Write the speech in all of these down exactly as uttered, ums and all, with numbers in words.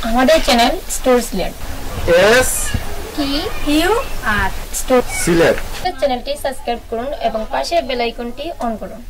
আমাদের channel store Sylhet. S T U R store Sylhet. চ্যানেলটি subscribe করুন এবং পাশের বেল আইকনটি অন করুন।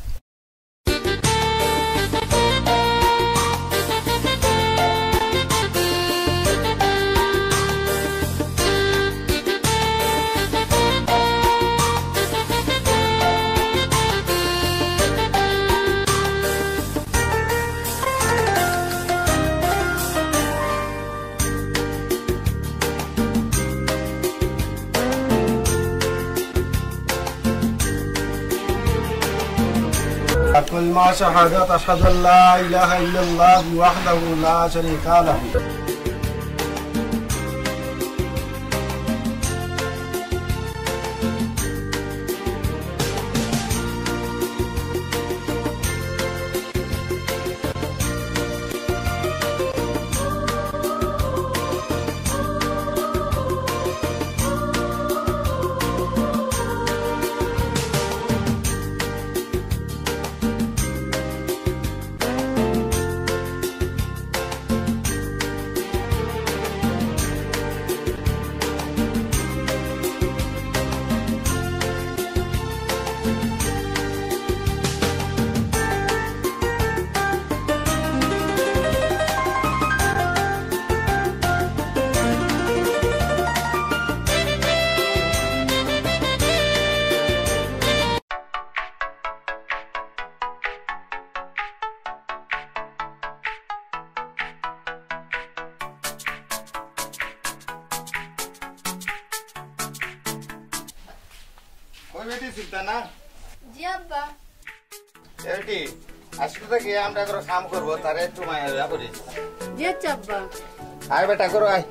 كلمة شهادة، أشهد أن لا إله إلا الله وحده لا شريك له. কই বেটি, চিন্তা না? জি আব্বা। এ বেটি, আজকে থেকে আমরা করে কাম করবো, তারে একটু মায়া দয়া করিস। জি আচ্ছা আব্বা। আয় বেটা, করো আয়।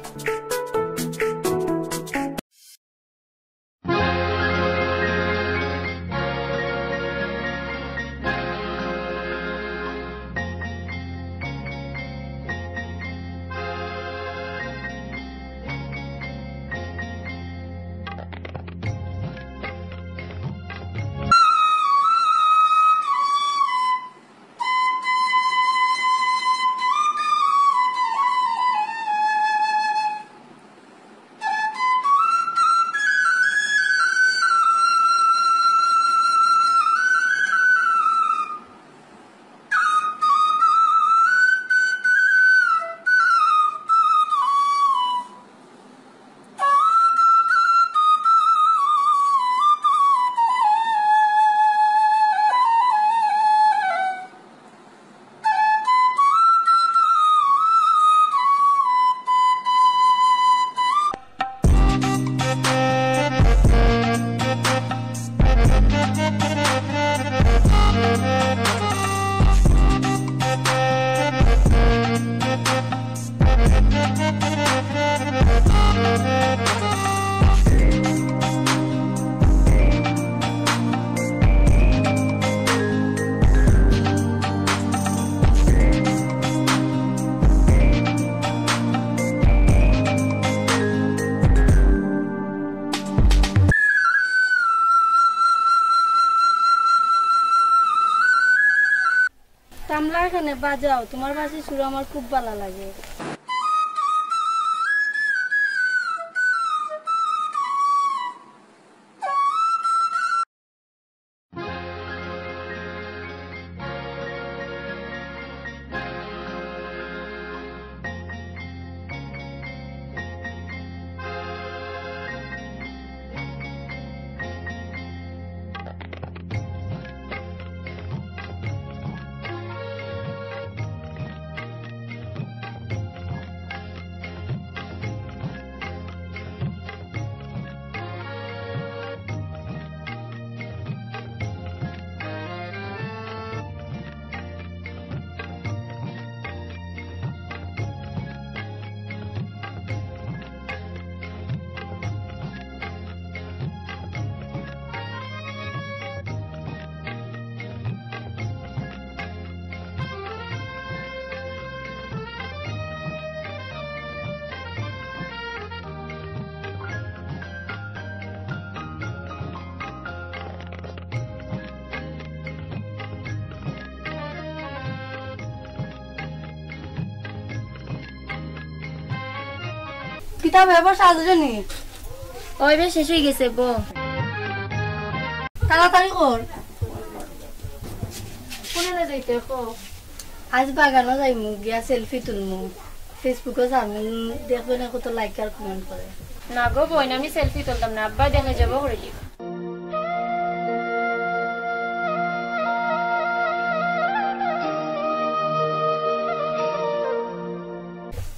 তামলা এখানে বাজাও, তোমার বাঁশি সুর আমার খুব ভালা লাগে। কিতা ব্যাপার সাজরে নি? ওই বে, শেষ অই গেছে, বো। তাড়াতাড়ি কর। কোনে যাইতে কো? আইজ বাগানো যাইমু, গিয়া selfie তুলমু। Facebook-ও ছাড়মু, দেখবে না কত like আর comment করে। না গো বইন, আমি selfie তুলতাম না, আব্বা দেখে যাবো করে দিবা।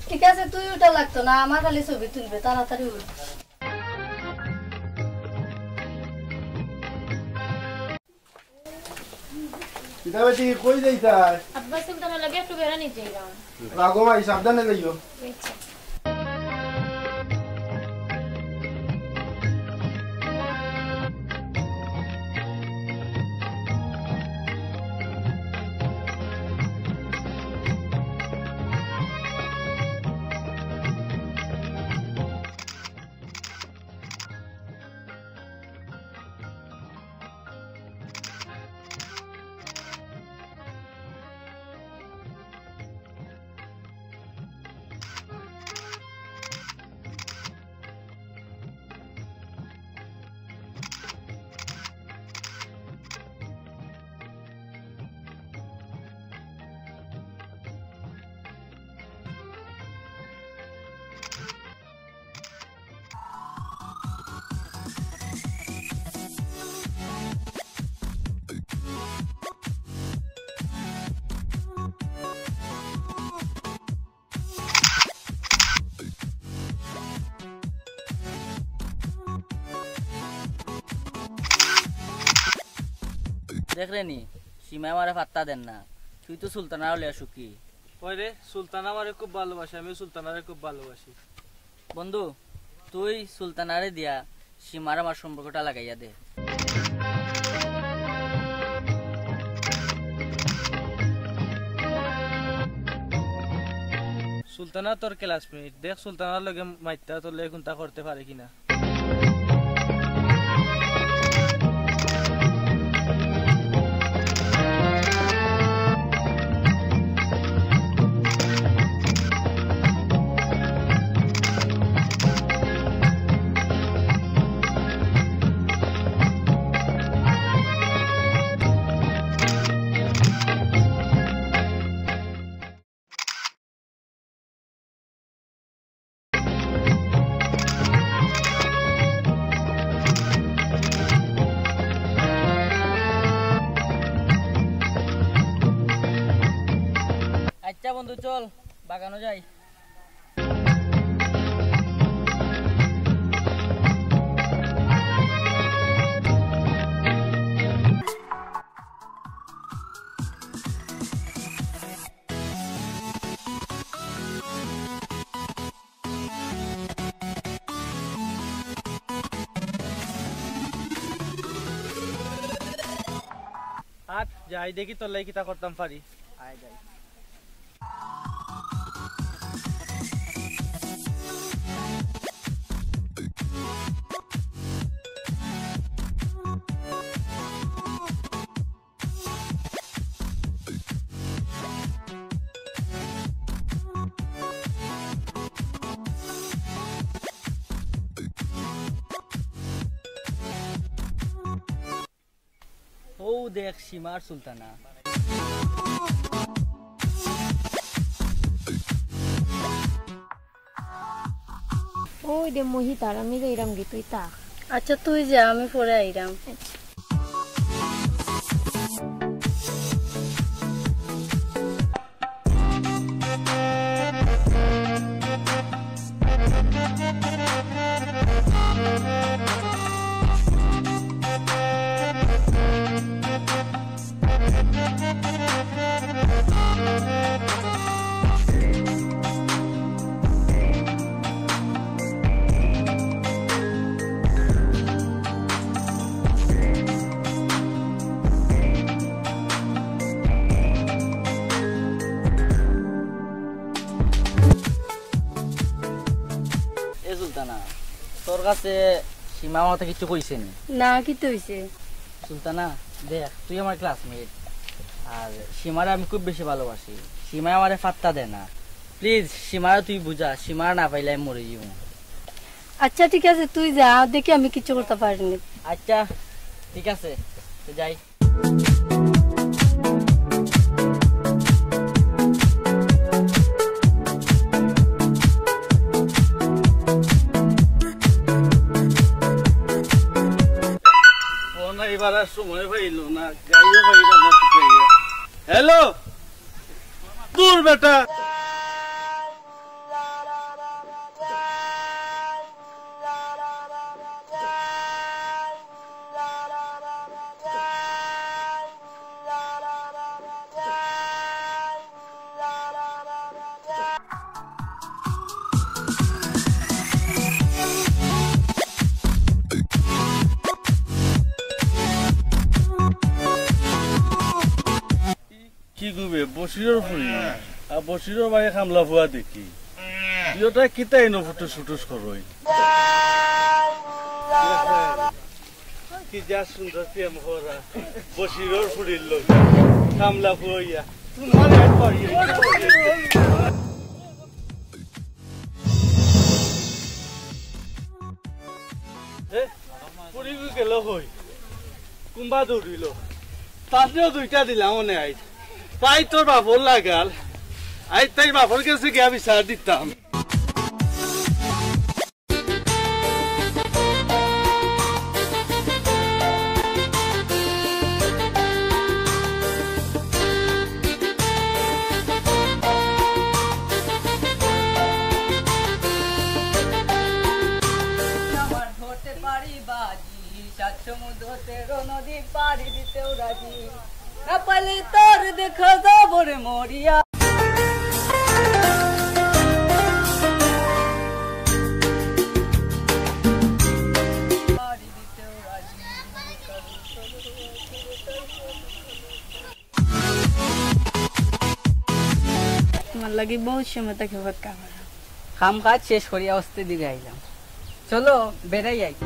ঠিক আছে, তুই উঠা লাগতো না, আমার খালি ছবি তুলবে, তাড়াতাড়ি উঠ। কিতা বেটি, কই যাইতায়? আব্বা, সুলতানর লগে একটু বেড়ানি যাইরাম। রাগো ভাই, সাবধানে যাইও। আচ্ছা। দেখরে নি, সীমায় আমারে পাত্তা দের না। তুই তো সুলতানারে লইয়া সুখী। ওই রে, সুলতানা আমারে খুব ভালোবাসে, আমিও সুলতানারে খুব ভালোবাসি। বন্ধু, তুই সুলতানারে দিয়া সীমার আমার সম্পর্কটা লাগাইয়া দে। সুলতানা তোর classmate, দেখ সুলতানার লগে মাইত্তা তোর লগে কুন্তা করতে পারে কিনা। আচ্ছা বন্ধু, চল বাগানো যাই। আট, যাই দেখি তোর লাগি কিতা করতাম পারি। আয় যাই। ও দেখ, সীমার সুলতানা। ওই দে মহিতার, আমি যাইরাম গি, তুই তা। আচ্ছা, তুই যা, আমি পরে আইরাম। এ সুলতানা, তোর কাছে সীমা আমার কথা কিছু কইছে নি? না, কিতা অইছে? সুলতানা, দেখ, তুই আমার classmate, আর সীমারে আমি খুব বেশি ভালোবাসি। সীমায় আমারে পাত্তা দেয় না। Please, সীমারে তুই বুঝা, সীমারে না পাইলে আমি মরি যাইমু। আচ্ছা, ঠিক আছে, তুই যা, দেখি আমি কিচ্ছু করতাম পারি নি। আচ্ছা, ঠিক আছে, তো যাই। ফোন আইবার আর সময় পাইল না, গাইও পাইল না, কি কইয়া। হ্যালো, দূর বেটা। কি গো বে, বশিরর ফুরি? আর বশিরর বাড়ি কামলা ফুয়া দেখি। দুইওটায় কিতা ইনো ফুটুস ফুটুস করইন? কি যা সুন্দর প্রেম করা। বশিরর ফুরির লগে কামলা ফুয়া। তোমার এক বাড়ি। এ, ফুরি গেল কই? কুম্বা দৌড়িল। তাতেও দুইটা দিলাম মনে আইজ। তাই তোর বাপর লাগাল। আইজ তাই বাপর গেছে গিয়া বিচার দিতাম। আমার ধরতে পারি বাজি, সাত সমুদ্র তেরো নদী পাড়ি দিতেও রাজি। না পাইলে তোর দেখা যাবো রে মরিয়া। তোমার লাগি বহুত সময় থাকি অপেক্ষা করা। কাম কাজ শেষ করিয়া অস্তে দিকে আইলাম। চলো, বেড়াই আই।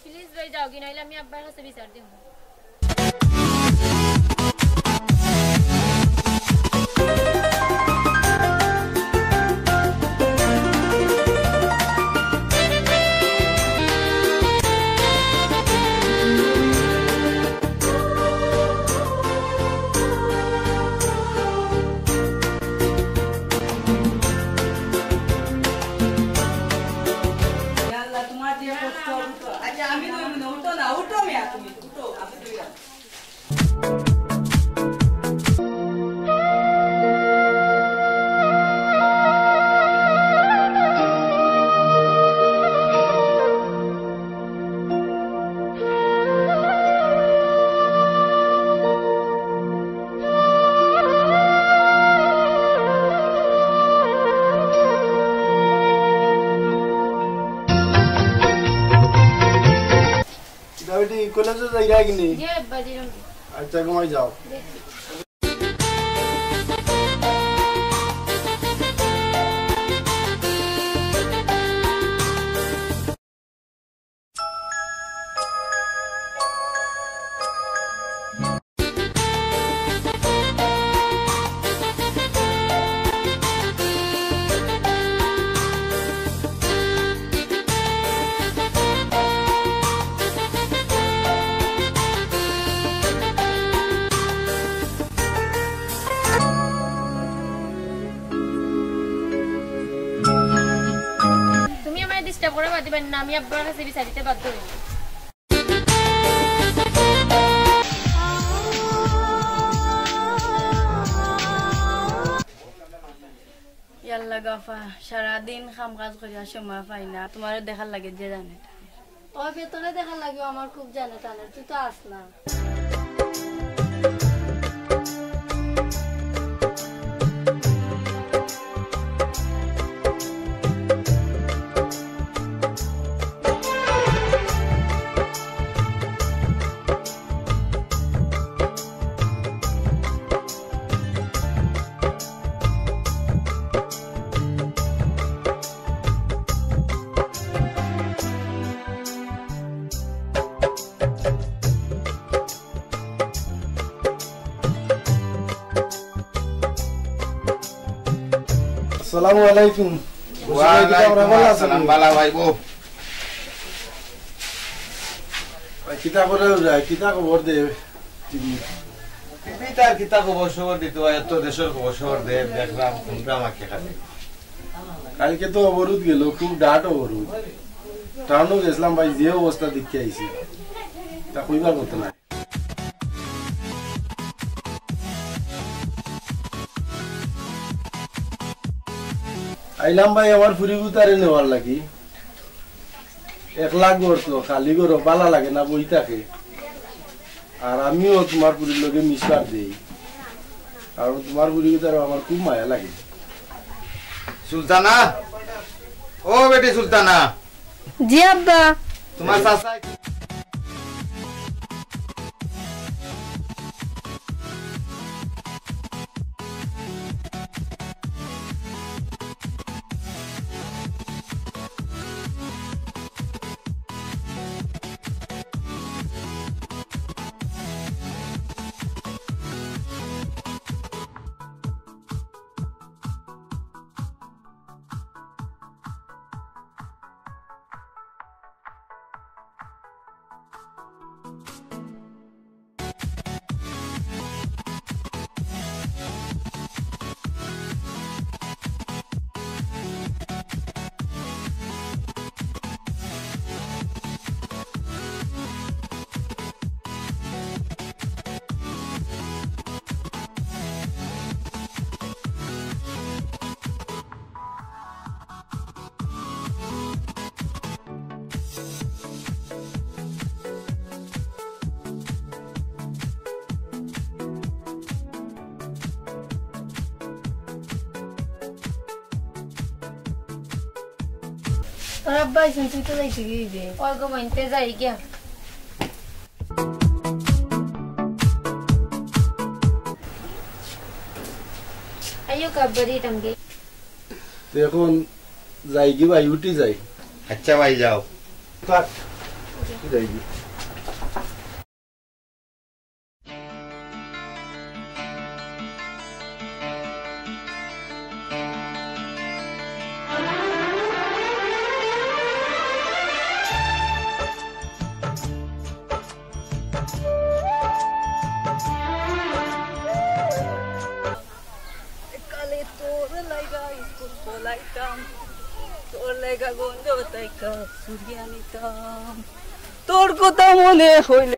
প্লিজ ভাই, যাওগি, নাইলে আমি আব্বার কাছে বিচার দিমু। ইয়া আল্লাহ, তোমার যে কষ্ট, উঠো। আচ্ছা, আমি তো এমনি, উঠো না, উঠো মিয়া তুমি, উঠো, আমি তো কিতা বেটি, কলেজো যাইরায় নি? জি আব্বা, যাইরাম। আচ্ছা, ঘুমাই যাও। করে বাদ দিবেন না, আমি আব্বার কাছে বিচার দিতে বাধ্য হইব। ইয়াল্লা গাফা, সারাদিন কাম কাজ করিয়া সময় পাই না, তোমারে দেখার লাগে যে জানে টানে। ওই ভেতরে দেখার লাগেও আমার খুব জানে টানে, তুই তো আস না। আসসালামু আলাইকুম। ওয়ালাইকুম আসসালাম, বালা ভাই বউ। ভাই, কিতা করে যায়? কিতা খবর দে? টিভি। টিভি তার কিতা খবর সবর দিত হয়, এত দেশর খবর সবর দে, দেখলাম, শুনলাম আর কি খালি। কালকে তো অবরোধ গেল, খুব ডাট অবরোধ। টাউনও গেছিলাম ভাই, যে অবস্থা দেখতে আইছি, তা কইবার মতো না। আইলাম ভাই আমার ফুরিগুতারে নেওয়ার লাগি। একলা ঘর তো, খালি ঘর বালা লাগে না, বই থাকে। আর আমিও তোমার ফুরির লগে মিশবার দেই, কারণ তোমার ফুরিগুতারও আমার খুব মায়া লাগে। সুলতানা, ও বেটি সুলতানা। জি আব্বা। তোমার চাচা তোর আব্বা আইছইন, তুই তো যাইতে গিয়ে দে। ওই গো, মানতে যাই গিয়া। আইও, কাব্বারি টাঙ্গে। তো এখন যাই কি ভাই, উঠি যাই। আচ্ছা ভাই, যাও। কাট। যাই কি? কালে তোর লাগা স্কুল খোলাইতাম, তোর লাগা গন্ধ তাইকা সুরিয়া নিতাম, তোর কথা মনে হইলে।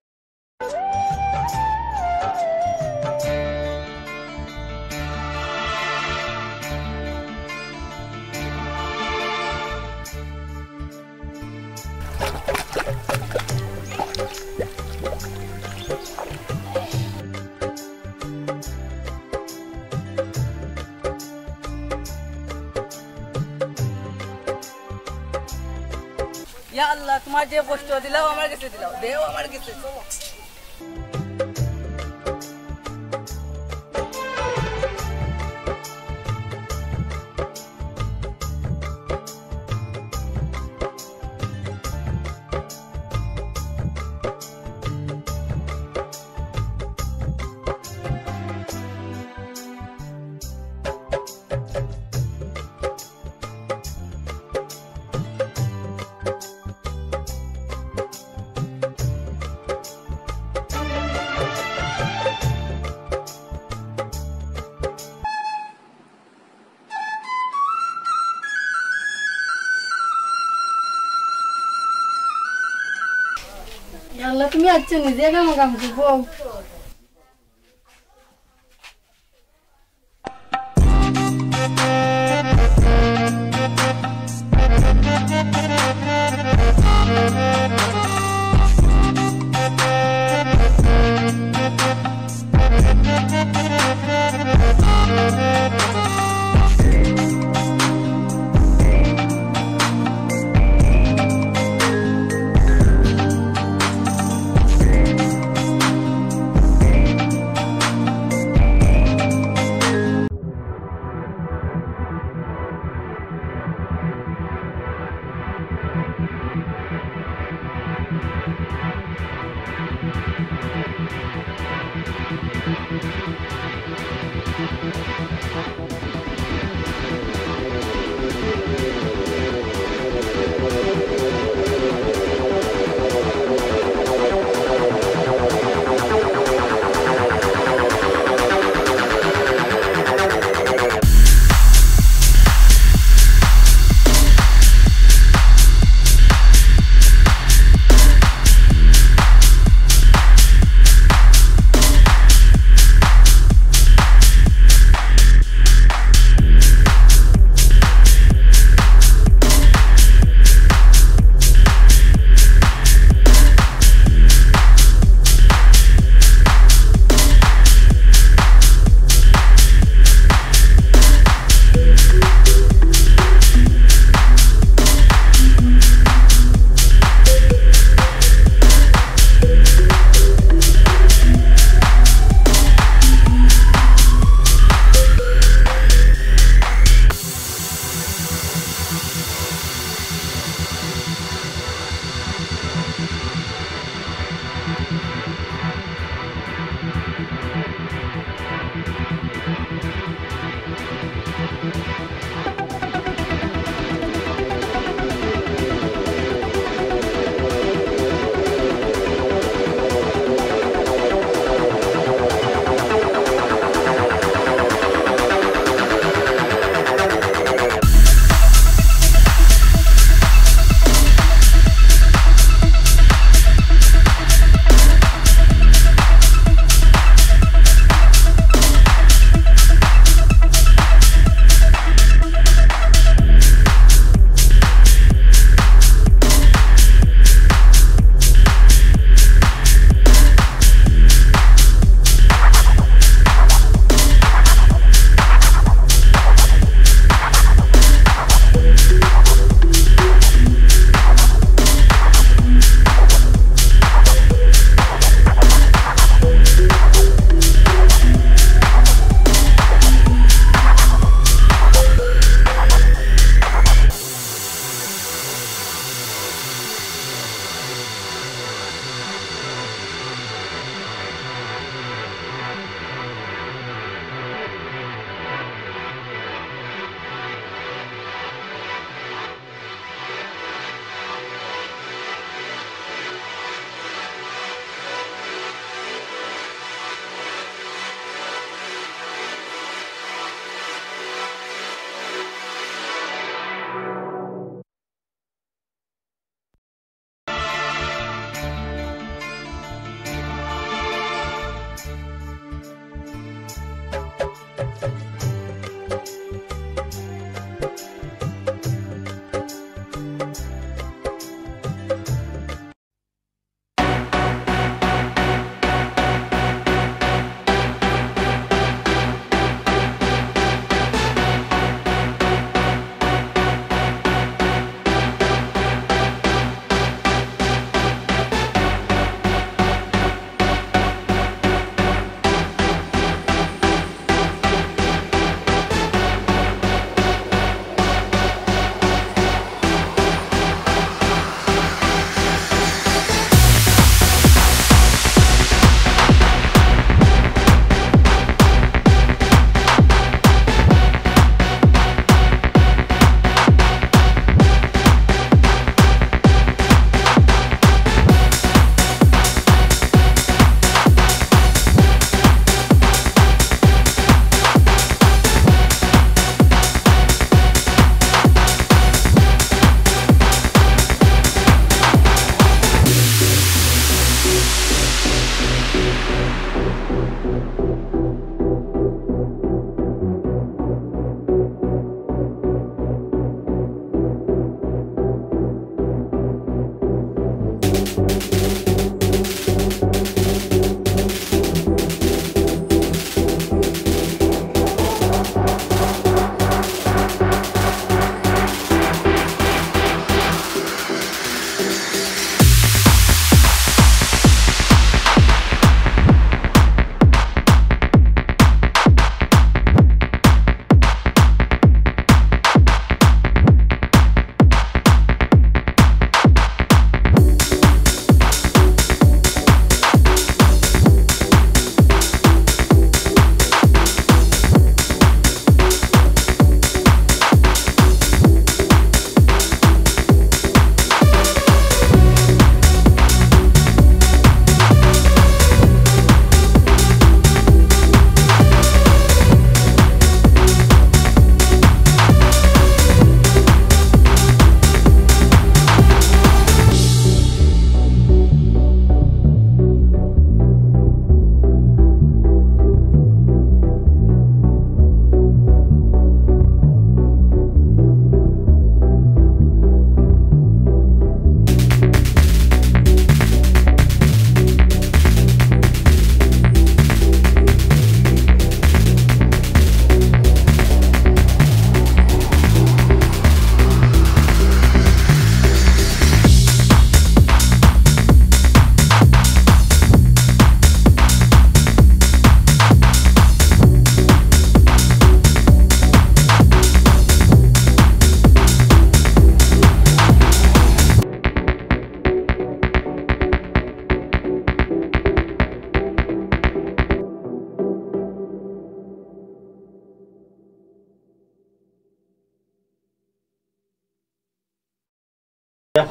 ইয়া আল্লাহ, তোমার যে কষ্ট দিলাও আমার গেছে দিলাও, দেও আমার গেছে, চলো। আল্লাহ, তুমি আইছো নিজে কাম কাম করবো।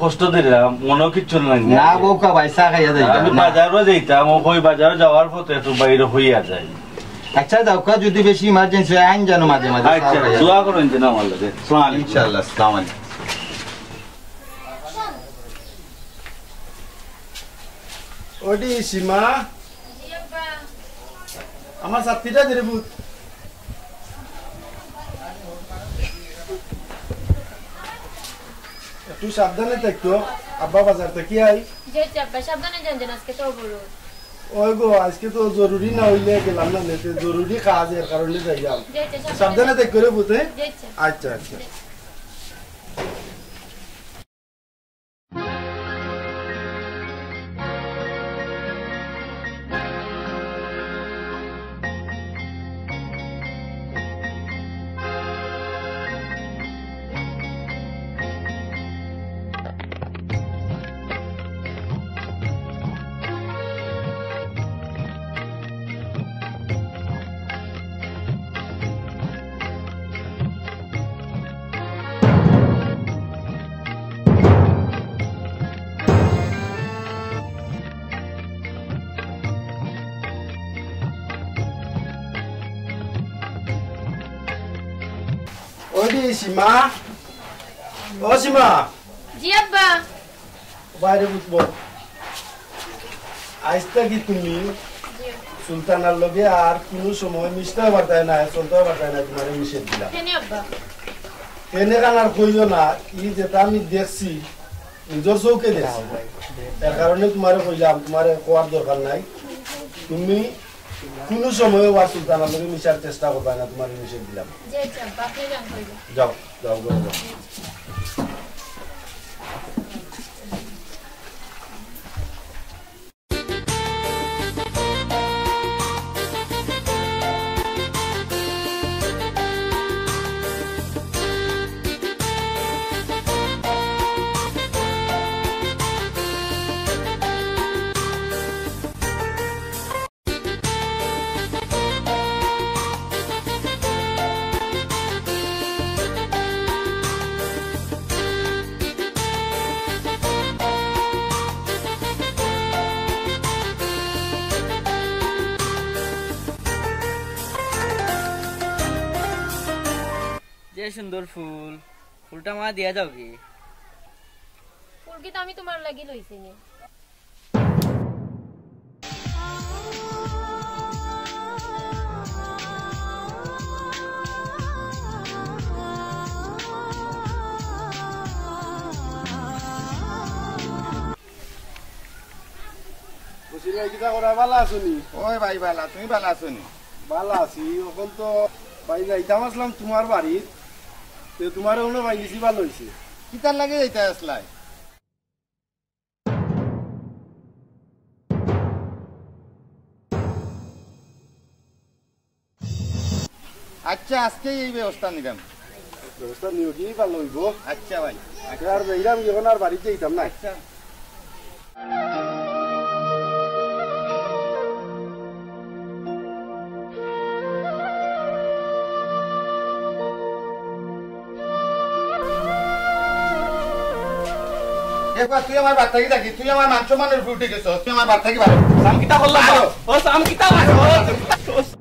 কষ্ট দিলাম, মনো কিচ্ছু নাই। না বউকা ভাই, চা খাইয়া যাই। আমি বাজারো যাইতাম, ও কই বাজারো যাওয়ার পথে একটু বাইরে হইয়া যাই। আচ্ছা, যাউক্কা, যদি বেশি emergency অয়, আইন জানো মাঝে মাঝে, চা আচ্ছা, খাইয়া। দোয়া করইন যেন আমার লগে। আসসালামু আলাইকুম। ইনশাআল্লাহ, আসসালামু আলাইকুম। ওডি সীমা, আমার ছাত্রীটা দে রে পুত। একটু সাবধানে থাকিও, আব্বা বাজার থাকি আই। জি আচ্ছা আব্বা, সাবধানে যাইন যেন, আজকে তো অবরোধ। ওই গো, আজকে তো জরুরি না অইলে গেলাম না, নেতে জরুরি কাজ, এর কারণে যাইলাম। জি আচ্ছা, সাবধানে সাবধানে থাকিও রে পুত, হ্যাঁ? জি আচ্ছা। আচ্ছা, আচ্ছা। ওই রে সীমা, ও সীমা। জি আব্বা। বাইরে বুঝবো। আইজ থাকি তুমি জি। সুলতানার লগে আর কুনু সময় মিশতেও পারতায় না, চলতেও পারতায় না, তুমারে নিষেধ দিলাম। কেনে আব্বা? কেনে কানার কইও না, ই যেটা আমি দেখছি, নিজর চউখে দেখছি। এর কারণে তুমারে কইলাম, তুমারে কওয়ার দরকার নাই। তুমি কুনু সময়ও আর সুলতানার লগে মিশার চেষ্টা করবায় না, তুমারে নিষেধ দিলাম। জি, জি, আব্বা, আপনি যান, কইবেন। যাও, যাও, যাও, যাও। যে সুন্দর ফুল, ফুলটা আমারে দিয়া যাওগি। ফুল কিতা আমি তুমার লাগি লইছি নি? বসির ভাই, কিতা করা, ভালা আছো নি? ওই ভাই, ভালা, তুমি ভালা আছো নি? ভালা আছি। অখন তো ভাই যাইতাম আছলাম তুমার বাড়িত, তে তুমারে অনো পাইলিছি, ভালা অইছে। কিতার লাগি যাইতা আছলায়? আচ্ছা, আজকেই এই ব্যবস্থা নিলাম। ব্যবস্থা নিও কি, ভালা অইবো। আচ্ছা ভাই। আচ্ছা। আর যাইরাম কি, অখন আর বাড়িত যাইতাম না। আচ্ছা। এ পুয়া, তুই আমার বাড়ি থাকি যাবি, তুই আমার মান সম্মানের উপরে উঠি গেছস, তুই আমার বাড়ি থাকি বারো। আমি কিতা করলাম? বারো। ও, আমি কিতা করলাম?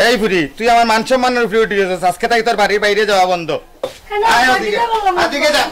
এই ফুরি, তুই আমার মান সম্মানের উপরে উঠি গেছস। আজকে থাকি তোর বাড়ির বাইরে যাওয়া বন্ধ। কেন? আয় ওদিকে। ওদিকে যা।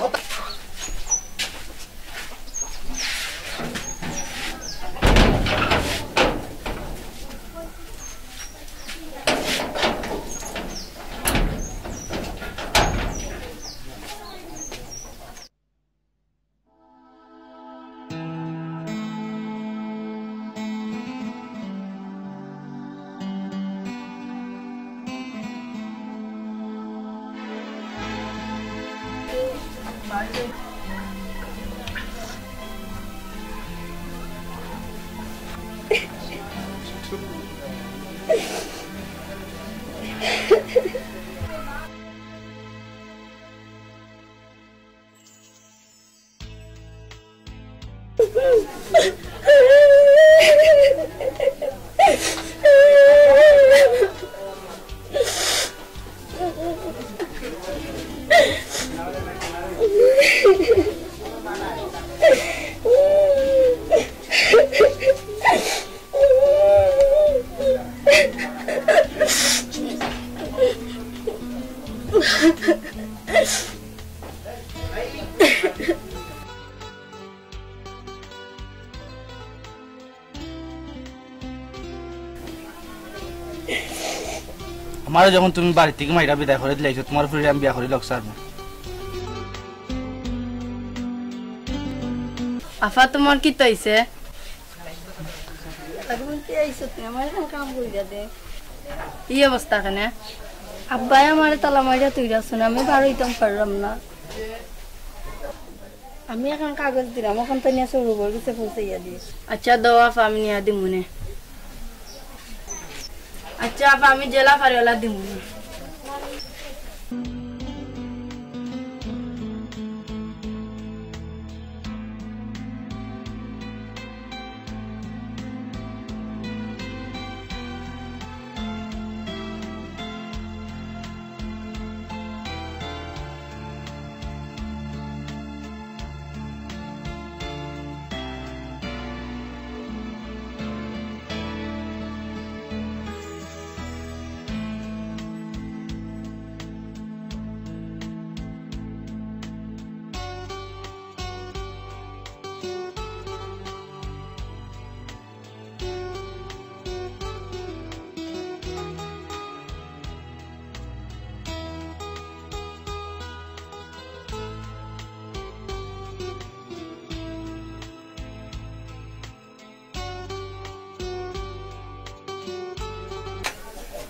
আমারে যখন তুমি বাড়ি থাকি মাইরা বিদায় করি দিলাইছো, তুমার ফুরিরে আমি বিয়া করি লউক ছাড়মু। আফা, তুমার কিতা অইছে? আগুন কি আইছো তুমি? আমার এখন কাম করিয়া দে। ই অবস্থা কেনে? আব্বায় আমারে তালা মারিয়া থুইরা গেছইন, আমি বারইতাম পাররাম না। আমি এখন কাগজ দিরাম, অখন তো নিয়া সৌরভর গেছে পৌঁছাইয়া দিস। আচ্ছা, দেও আফা, আমি নিয়া দিমুনে। আচ্ছা আফা, আমি যেলা পারি অলা দিমুনে।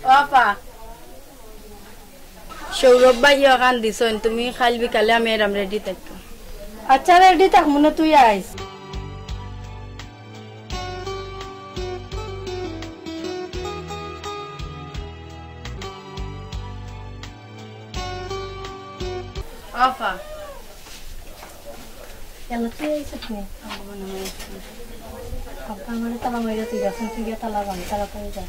ও আফা, সৌরভ ভাইয়ে অখান দিছইন, তুমি কাইল বিকালে আমি এরাম রেডি থাকো। আচ্ছা, রেডি থাকমুনে, তুই আইস। আফা। কেন তুই আইসত নি? আব্বা আমারে তালা মাইরা থুইরা গেছইন, তুই গিয়া তালা ভাঙ, তালা করে যা।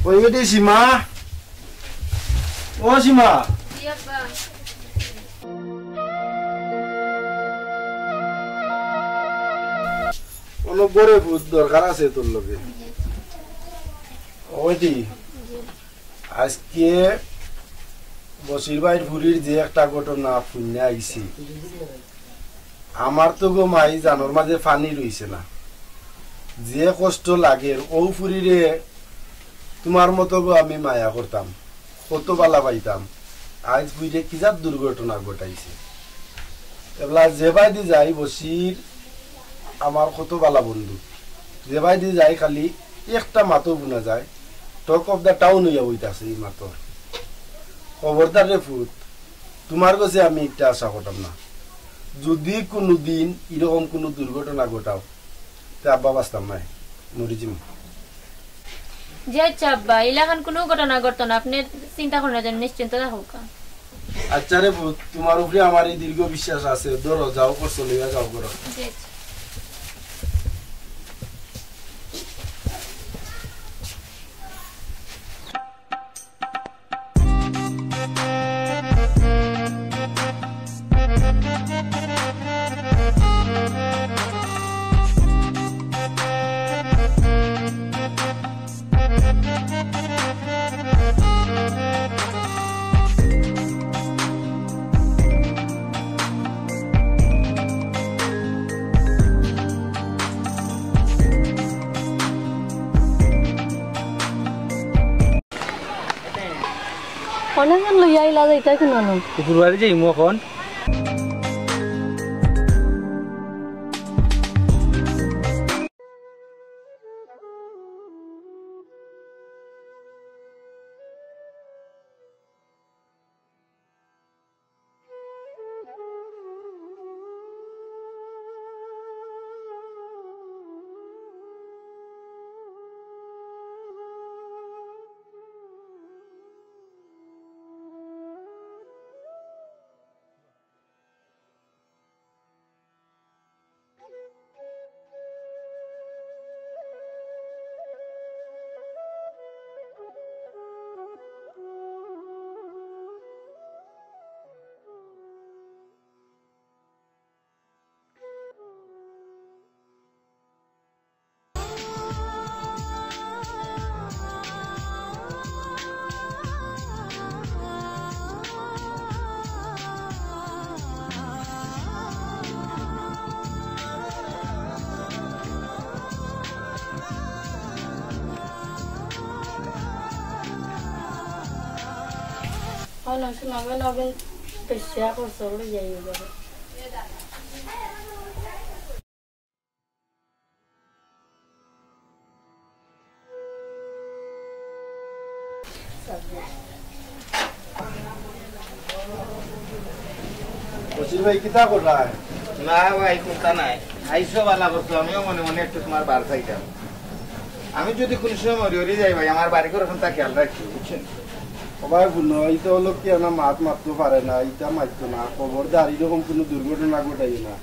ওই বেটি সীমা, ও সীমা। জি আব্বা। অনো বরে বহুত দরকার আছে তোর লগে। ওই দি, আজকে বশির ভাইর ফুরির যে একটা ঘটনা হুনিয়া আইছি, আমার তো গো মাই জানর মাঝে পানি রইছে না। যে কষ্ট লাগের, অউ ফুরিরে তুমার মতো গো আমি মায়া করতাম, কত বালা পাইতাম, আইজ বুঝে কি জাত দুর্ঘটনা ঘটাইছে। এবলা যে বাইদি যাই বসির আমার কত বালা বন্ধু, যে বাইদি যাই খালি একটা মাতো বুনা যায়, টক অফ দা টাউন অইয়া বইতাছে এই মাতো। খবরদার রে ফুত, তুমার গেছে আমি একটা আশা করতাম না। যদি কুনুদিন এরকম কুনু দুর্ঘটনা ঘটাও, তে আব্বা বাঁচতাম নায়, মরি যিমু। জি আচ্ছা আব্বা, ইলাখান কুনু ঘটনা ঘটতো না, আপনে চিন্তা করইন না, নিশ্চিন্ত থাকউক্কা। আচ্ছা রে পুত, তুমার উপরে আমার এই দৃঢ় বিশ্বাস আছে। ধরো, যাও, করছো লইয়া যাও, করো। জি আচ্ছা। অনেকজন লইয়া আইলা যে ইটাই তো নানু। উপর বাড়ি যাইমু অখন। অখন শোনা গেল, বেশি আকর্ষণ লইয়া যাবে। বশির ভাই, কিতা কররায়? না ভাই, কুন্তা নাই। আইছো ভালা করছো, আমিও মনে মনে একটু তুমার বার চাইতাম। আমি যদি কুনু সময় মরি হরি যাই ভাই, আমার বাড়ি ঘর অখানতা খেয়াল রাখিও, বুঝছো নি? ও ভাই, হুনো, ইতা অইলো কি, না মাত মাততো পারে না, ইতা মাততো না, খবরদার, ইরকম কুনু দুর্ঘটনা ঘটাইও না।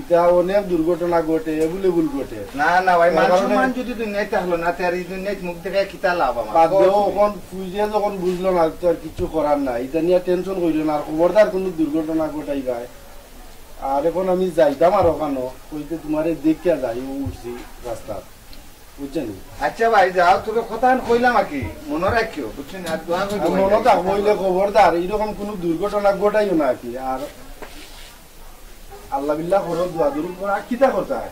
ইতা অনেক দুর্ঘটনা ঘটে, এবুল এবুল ঘটে। না, না ভাই, মান সম্মান যদি দুনিয়াত থাকলো না, তে আর ই দুনিয়াত মুখ দেখাইয়া কিতা লাভ আমার? বাদ দেও, অখন ফুইয়ে যখন বুঝলো না, তো আর কিচ্ছু করার নাই। ইতা নিয়া tension করিও না, আর খবরদার কুনু দুর্ঘটনা ঘটাইবায়। আর অখন আমি যাইতাম আর অখানো, অইতে তুমারে দেখিয়া যাই, অউ উঠছি রাস্তাত। বুঝছো নি? আচ্ছা ভাই, যাও, তোরে কথা আমি কইলাম আর কি, মনো রাখিও, বুঝছো নি? আর দোয়া করি আর মনো থাকবো, অইলে খবরদার, ইরকম কুনু দুর্ঘটনা ঘটাইও না আর কি। আর আল্লাহ বিল্লাহ করো, দোয়া দুরুদ করো, আর কিতা করতায়?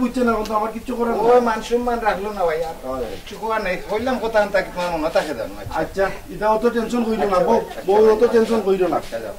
বুঝছো না, অখন তো আমার কিচ্ছু করার নাই। মান সম্মান রাখলো না ভাই, আর কিচ্ছু করার নাই। কইলাম কথা আনতা কি তুমার মনো থাকে জানো? আচ্ছা। আচ্ছা, ইতা অত tension করিও না, আচ্ছা বউ, ভাই, আচ্ছা বউ, ভাই, অত tension করিও না। আচ্ছা, যাও।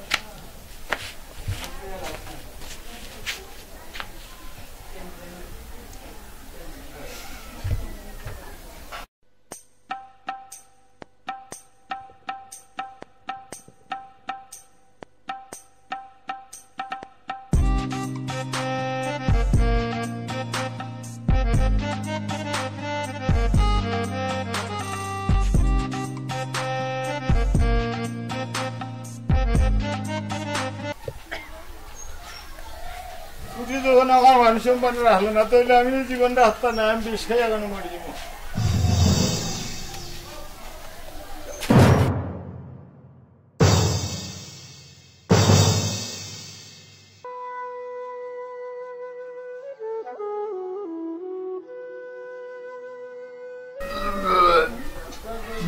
ফুতি যখন আমার মান সম্মান রাখলো না, তাইলে আমি জীবন রাখতাম না, আমি বিষ খাইয়া কেন মরি যাবো।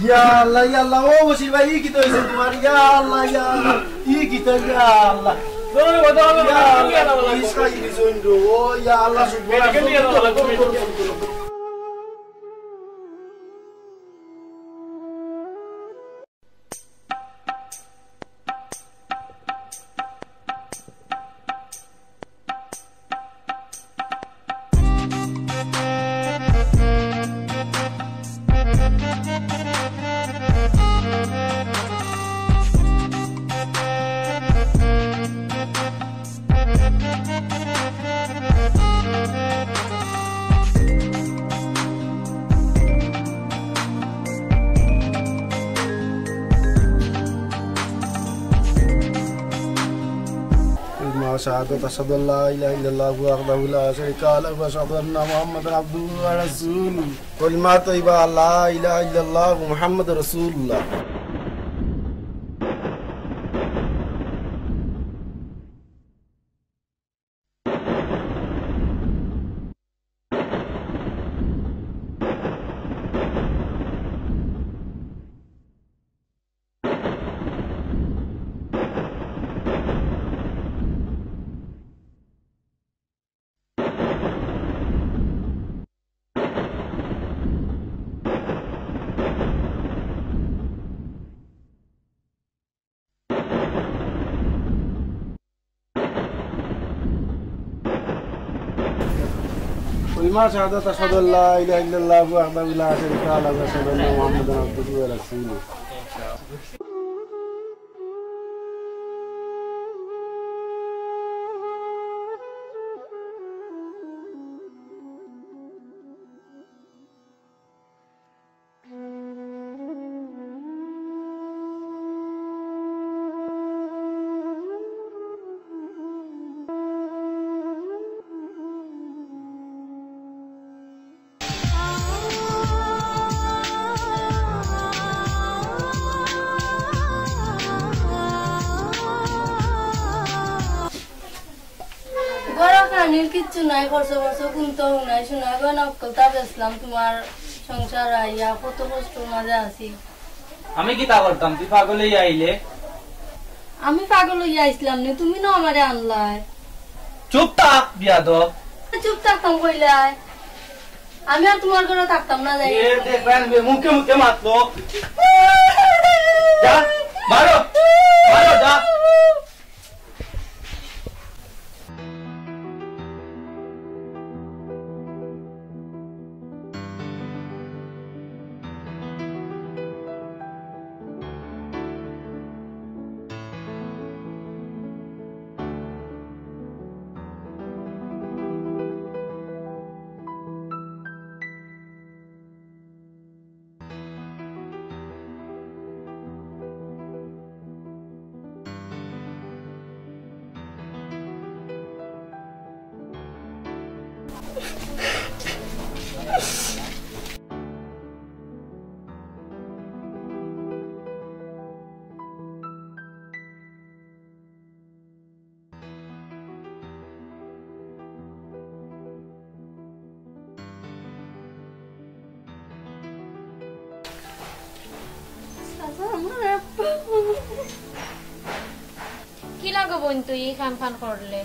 ইয়া আল্লাহ, ইয়া আল্লাহ, ও বশির ভাই, ই কিতা অইছে তুমার? ইয়া আল্লাহ, ইয়া আল্লাহ, ই কিতা, ইয়া আল্লাহ। ইয়া আল্লাহ, বিষ খাই দিছইন গো। ও ইয়া আল্লাহ, সুবহানাল্লাহ। شهادة أشهد أن لا إله إلا الله وحده لا شريك له وأشهد أن محمدا عبده ورسوله. كلمة طيبة لا إله إلا الله محمد رسول الله. كلمة شهادة أشهد أن لا إله إلا الله وحده لا شريك له وأشهد أن محمدا عبده ورسوله. ঘরো খানির কিচ্ছু নাই, খরচ বরচ কুন্তাউ নাই, সোনা গয়না অক্কলতা বেচলাম, তুমার সংসার আইয়া কত কষ্টর মাঝে আছি। আমি কিতা করতাম, তুই পাগল অইয়া আইলে? আমি পাগল অইয়া আইছলাম নি, তুমি না আমারে আনলায়। চুপ থাক, বিয়াদব। চুপ থাকতাম কইলায়, আমি আর তুমার ঘরো থাকতাম না, যাই। এ দেখবেন, মুখে মুখে মাতলো। যা, বারো, বারো, যা। চাচা, আমার আব্বা। কিলা গো বইন, তুই ই কাম কান করলে?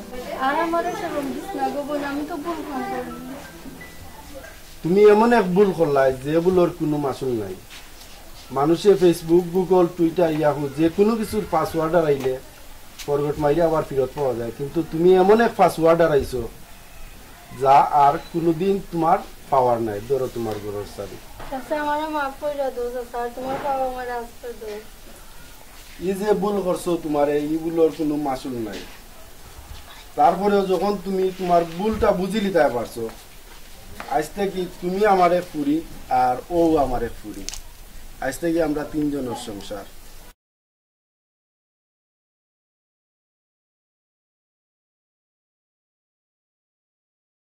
আর আমারে শরম দিস না গো বইন, আমি তো ভুল কাম করছি। তুমি এমন এক ভুল করলায়, যে ভুলর কুনু মাসুল নাই। মানুষে Facebook, Google, Twitter, Yahoo যে কুনু কিছুর password হারাইলে forgot মাইরা আবার ফিরত পাওয়া যায়, কিন্তু তুমি এমন এক password হারাইছো, যা আর কুনুদিন তুমার পাওয়ার নাই। ধরো তুমার ঘরর চাবি। চাচা, আমারে মাফ কইরা দেও চাচা, আর তুমার পাও আমারে আস্তা দেও। ই যে ভুল করছো তুমারে, ই ভুলর কুনু মাসুল নাই। তারপরেও যখন তুমি তুমার ভুলটা বুঝিলিতায় পারছো, আইজ থাকি তুমি আমার এক ফুরি আর অউ আমার এক ফুরি। আইজ থাকি আমরা তিনজনর সংসার।